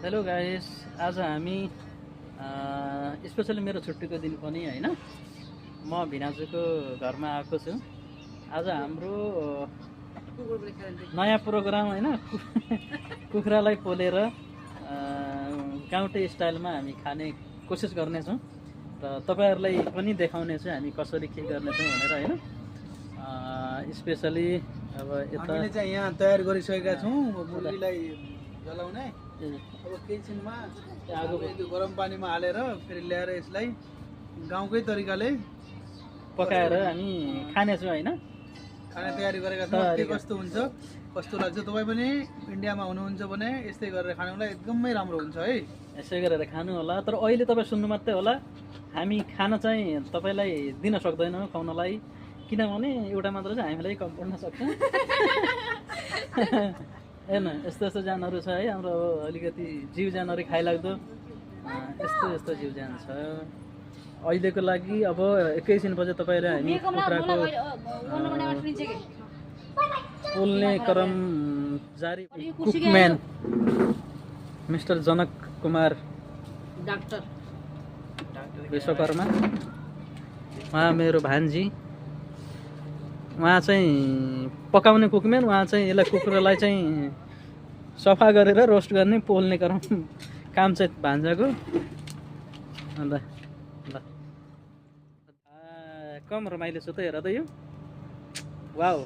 Hello guys, आज हामी specially मेरो छुट्टीको दिन पनि होइन, म भिनाजुको घरमा आएको छु। आज हाम्रो नयाँ प्रोग्राम होइन, कुखुरालाई पोलेर गाउँटे स्टाइलमा हामी खाने कोसिस गर्नेछौँ र तपाईँहरूलाई पनि देखाउनेछु हामी कसरी के गर्नेछौँ भनेर होइन। स्पेसली अब यता हामीले चाहिँ यहाँ तयार गरिसकेका छौँ मुर्गीलाई जलाउने। अब किचनमा आगो त्यो गरम पानीमा हालेर फेरि ल्याएर यसलाई गाउँकै तरिकाले पकाएर हामी खानेछौँ होइन। खाना तयारी गरेका छौँ। के कस्तो हुन्छ, कस्तो लाग्छ, तपाईँ पनि इन्डियामा हुनुहुन्छ भने यस्तै गरेर खानुलाई एकदमै राम्रो हुन्छ है। यसै गरेर खानु होला। तर अहिले तपाईँ सुन्नु मात्रै होला, हामी खाना चाहिँ तपाईँलाई दिन सक्दैनौँ खुवाउनलाई, किनभने एउटा मात्र चाहिँ हामीलाई कम गर्न सक्छ। हेर्न यस्तो यस्तो जानहरू छ है हाम्रो, अलिकति जीव जानहरू खाइलाग्दो यस्तो यस्तो जीव जान छ। अहिलेको लागि अब एकैछिनपछि तपाईँले हामी कुखुराको पोल्ने क्रम जारी। कुकम्यान मिस्टर जनक कुमार डाक्टर विश्वकर्मा, उहाँ मेरो भान्जी। उहाँ चाहिँ पकाउने कुकम्यान, उहाँ चाहिँ यसलाई कुखुरालाई चाहिँ सफा गरेर रोस्ट गर्ने पोल्ने काम चाहिँ भान्जाको। अन्त ल कम रमाइलो छु त, हेर त यो वाउ,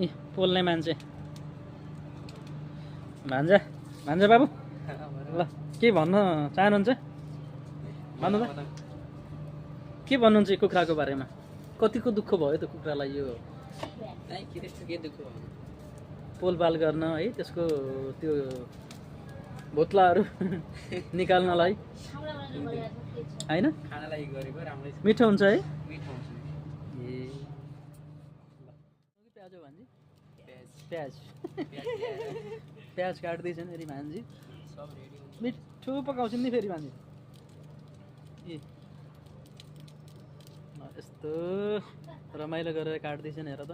ए पोल्ने मान्छे भान्जा भान्जा बाबु। ल के भन्न चाहनुहुन्छ, भन्नु त के भन्नुहुन्छ यो कुखुराको बारेमा? कतिको दुःख भयो त कुखुरालाई यो पोलपाल गर्न है, त्यसको त्यो भोत्लाहरू निकाल्नलाई होइन। खानालाई गरेको राम्रै छ, मिठो हुन्छ है। मिठो हुन्छ। ए प्याज हो भान्जी, प्याज प्याज काट्दैछ नि फेरि भान्जी, सब रेडी हुन्छ। मिठो पकाउँछन् नि फेरि भान्जी। ए यस्तो रमाइलो गरेर काट्दैछन् हेर त।